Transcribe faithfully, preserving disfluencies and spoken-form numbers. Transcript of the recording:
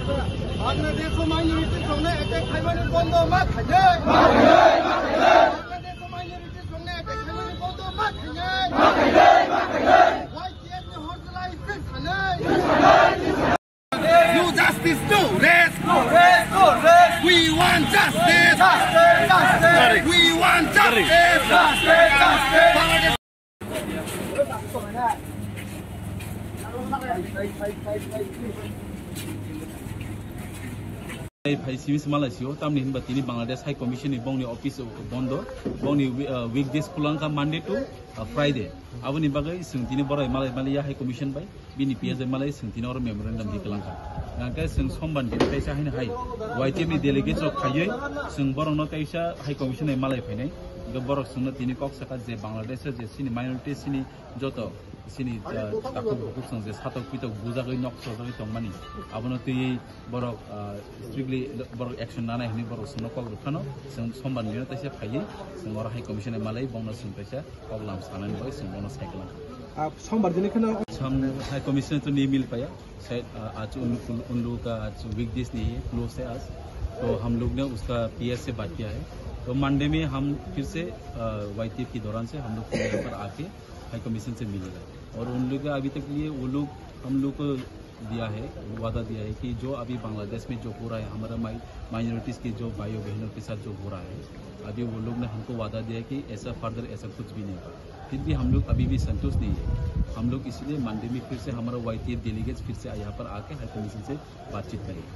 Bangladesh o minority rokno attack khaimani bondo ma khainai. Bangladesh o minority rokno attack khaimani bondo ma khainai. Y T F ni horjlai sing sanai. No justice, no rest. No rest, no rest. We want justice. Justice, justice. We want justice. Justice, justice. Bangladesh. Phai simi se malai sio, tamni hinba tini Bangladesh High Commission ni bongni office bondo, bongni wi-, uh, weekdays khulangkha Monday to, uh, Friday. Aboni bagwi chwng tini borai malai maliya High Commission bai, bini P S bai malai chwng tini oro memorandum di kwlangkha. Hwnkhe chwng sombar din kaisa haino hai Y T F ni delegates rok phaiwi chwng borokno kaisa High Commission bai malai phainai. Hwnkhe borok chwngno tini kok sakha je Bangladesh o je chini minority chini joto chini, uh, takhuk bukhuk chwng je satok pitok bujagwi nok sojagwi tongmani abono twiwi borok, ah, strictly borok action nanai hwnwi borok chwngno kok rwphano, chwng sombar nino taisa phaiwi chwng oro High Commission ni malai bongno chwng taisa kok lam sanani bagwi chwng bono sai kwlangkha. Ah, sombar dini kheno Sam High Commission to nahi mil paya, शायद, ah, आज उन, उन, उन लोगों का आज वीकडेज नहीं है, क्लोज है आज, तो हम लोग ने उसका पीएस से बात किया है। तो मंडे में हम फिर से, अ, वाईटीएफ के दौरान से हम लोग फिर यहाँ पर आके हाई कमीशन से मिलेगा। और उन लोग का अभी तक के लिए वो लोग हम लोग को दिया है, वादा दिया है कि जो अभी बांग्लादेश में जो हो रहा है, हमारा माइ-, माइनॉरिटीज़ के जो भाइयों बहनों के साथ जो हो रहा है, अभी वो लोग ने हमको वादा दिया है कि ऐसा फर्दर ऐसा कुछ भी नहीं होगा। फिर भी हम लोग अभी भी संतुष्ट नहीं है। हम लोग इसीलिए मंडे में फिर से हमारा वाईटीएफ डेलीगेट्स फिर से यहाँ पर आके हाई कमीशन से बातचीत करेंगे।